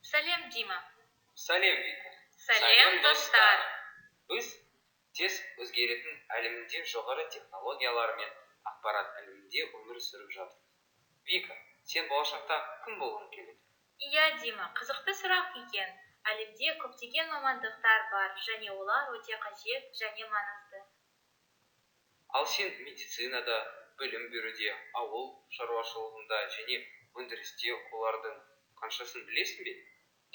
Сәлем, Дима! Сәлем, Вика! Сәлем, достар! Біз тез өзгеретін әлемінде жоғары технологиялар мен ақпарат әлемінде өмір сүріп жатырмыз. Вика, сен болашақта кім болғың келеді? Иә, Дима, қызықты сұрақ екен. Әлемде көптеген мамандықтар бар және олар өте қажет және маңызды. Ал сен медицинада, білім беруде, ауыл шаруашылығында және өндірісте олардың қаншасын білесің бе?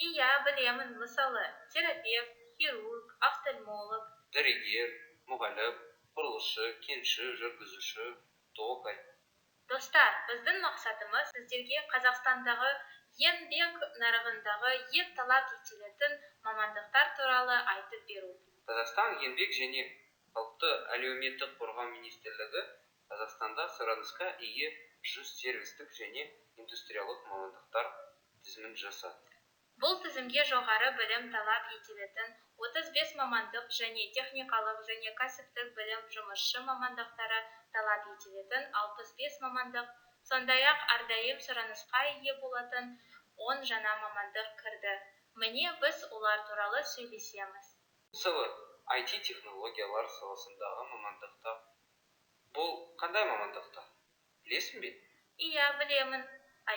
Иә, білемін. Мысалы, терапевт, хирург, офтальмолог. Дәрігер, мұғалім, құрылысшы, кенші, жүргізуші, токарь. Достар, біздің мақсатымыз сіздерге Қазақстандағы еңбек нарығындағы ең талап етілетін мамандықтар туралы айтып беру. Қазақстан Еңбек және халықты әлеуметтік қорғау министрлігі Қазақстанда сұранысқа ие 100 сервистік және индустриялық мамандықтар тізімін жасады. Бұл тізімге жоғары білім талап етілетін 35 мамандық және техникалық және кәсіптік білім жұмысшы мамандықтары талап етілетін 65 мамандық, сондай-ақ әрдайым сұранысқа ие болатын 10 жаңа мамандық кірді. Міне, біз олар туралы сөйлесеміз. Мысалы, IT технологиялар саласындағы мамандықтар. Бұл қандай мамандықтар? Білесің бе? Иә, білемін.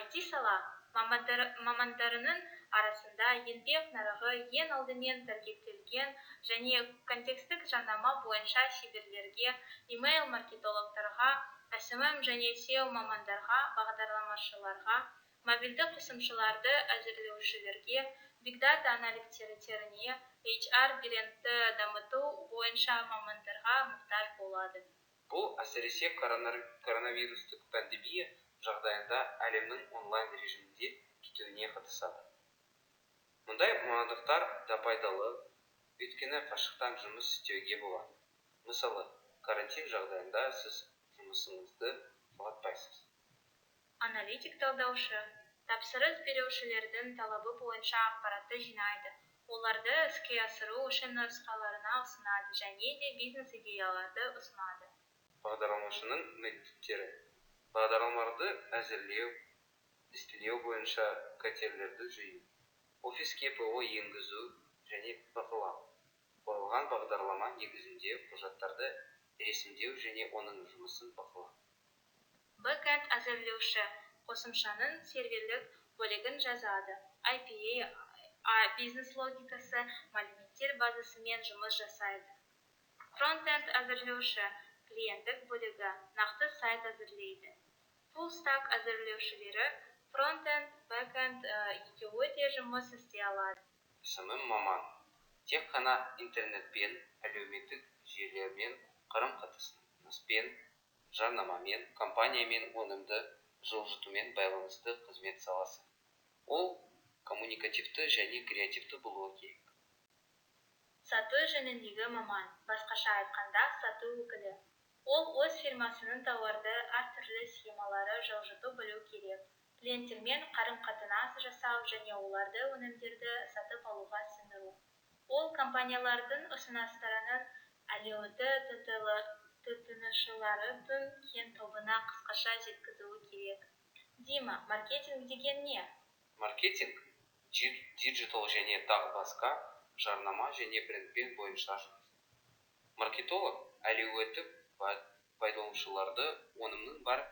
IT сала мамандарының арасында еңбек нарығы ең алдымен таргеттелген және контекстік жарнама бойынша шеберлерге, email маркетологтарға, SMM және SEO мамандарға, бағдарламашыларға, мобильді қосымшаларды әзірлеушілерге, Big Data аналитиктеріне, HR брендті дамыту бойынша мамандарға мұқтаж болады. Бұл әсіресе коронавирустық пандемия жағдайында әлемнің онлайн режимінде кетуіне қатысады. Мұндай мамандықтар да пайдалы, өйткені қашықтан жұмыс істеуге болады. Мысалы, карантин жағдайында сіз жұмысыңызды жоғалтпайсыз. Аналитик талдаушы тапсырыс берушілердің талабы бойынша ақпаратты жинайды, оларды іске асыру үшін нұсқаларына ұсынады және де бизнес идеяларды ұсынады. Бағдарламашының міндеттері: бағдарламаларды әзірлеу, тестілеу бойынша қателерді жою, офиске ПО енгізу және бақылау, құрылған бағдарлама негізінде құжаттарды ресімдеу және оның жұмысын бақылау. Бэкенд әзірлеуші қосымшаның серверлік бөлігін жазады, API, бизнес логикасы, мәліметтер базасымен жұмыс жасайды. Фронтенд әзірлеуші клиенттік бөлігі, нақты сайт әзірлейді. Full stack әзірлеушілері фронтенд, бэкенд екеуі де жұмыс істей алады. SMM маман тек қана интернетпен, әлеуметтік желілермен қарым-қатынаспен, жарнамамен, компания мен өнімді жылжытумен байланысты қызмет саласы. Ол коммуникативті және креативті болуы керек. Сату жөніндегі маман, басқаша айтқанда, сату өкілі. Ол өз фирмасының тауарды әртүрлі схемалары жылжыту білу керек, клиенттермен қарым-қатынас жасау және оларды өнімдерді сатып алуға сендіру. Ол компаниялардың ұсыныстарының әлеуеті тұтынушылардың кең тобына қысқаша жеткізуі керек. Дима, маркетинг деген не? Маркетинг диджитал және тағы басқа жарнама және брендпен бойынша жұмыс. Маркетолог әлеуетті пайдаланушыларды өнімнің бар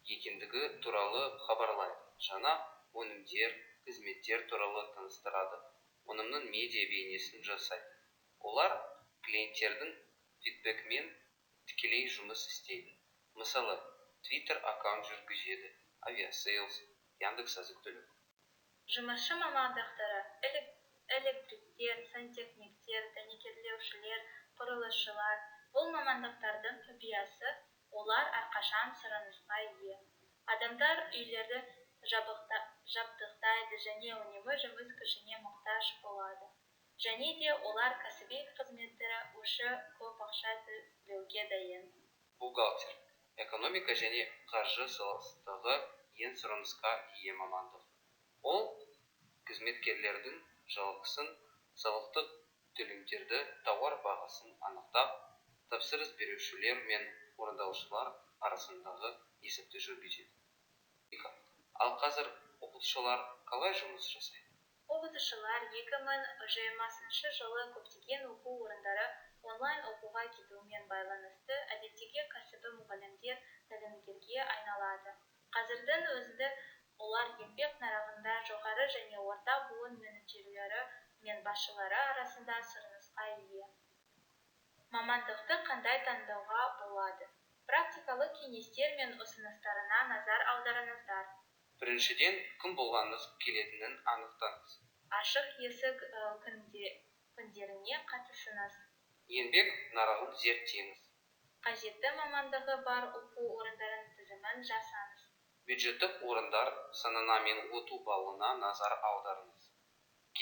екендігі туралы хабарлайды, жаңа өнімдер, қызметтер туралы таныстырады, өнімнің медиа бейнесін жасайды. Олар клиенттердің фидбэкімен тікелей жұмыс істейді. Мысалы, Twitter аккаунт жүргізеді, Aviasales, Яндекс Азық-түлік. Жұмысшы мамандықтары: электриктер, сантехниктер, дәнекерлеушілер, құрылысшылар. Бұл мамандықтардың құпиясы: олар әрқашан сұранысқа ие. Адамдар үйлерді жабдықтайды және үнемі жұмыс күшіне мұқтаж болады. Және де олар кәсіби қызметтері үшін көп ақша төлеуге дайын. Бухгалтер экономика және қаржы саласындағы ең сұранысқа ие мамандық. Ол қызметкерлердің жалақысын, салықтық төлемдерді, тауар бағасын анықтап, тапсырыс берушілер мен орындаушылар арасындағы есепті жүргізеді. Ал қазір оқытушылар қалай жұмыс жасайды? Оқытушылар 2020 жылы көптеген оқу орындары онлайн оқуға кетуімен байланысты әдеттегі кәсібі мұғалімдер тәлімгерге айналады. Қазірдің өзінде олар еңбек нарығында жоғары және орта буын менеджерлері мен басшылары арасында сұранысқа ие. Мамандықты қандай таңдауға болады? Практикалық кеңестер мен ұсыныстарына назар аударыңыздар. Біріншіден, кім болғыңыз келетінін анықтаңыз. Ашық есік күндеріне қатысыңыз. Еңбек нарығын зерттеңіз. Қажетті мамандығы бар оқу орындарының тізімін жасаңыз. Бюджеттік орындар санына мен ұту баллына назар аударыңыз.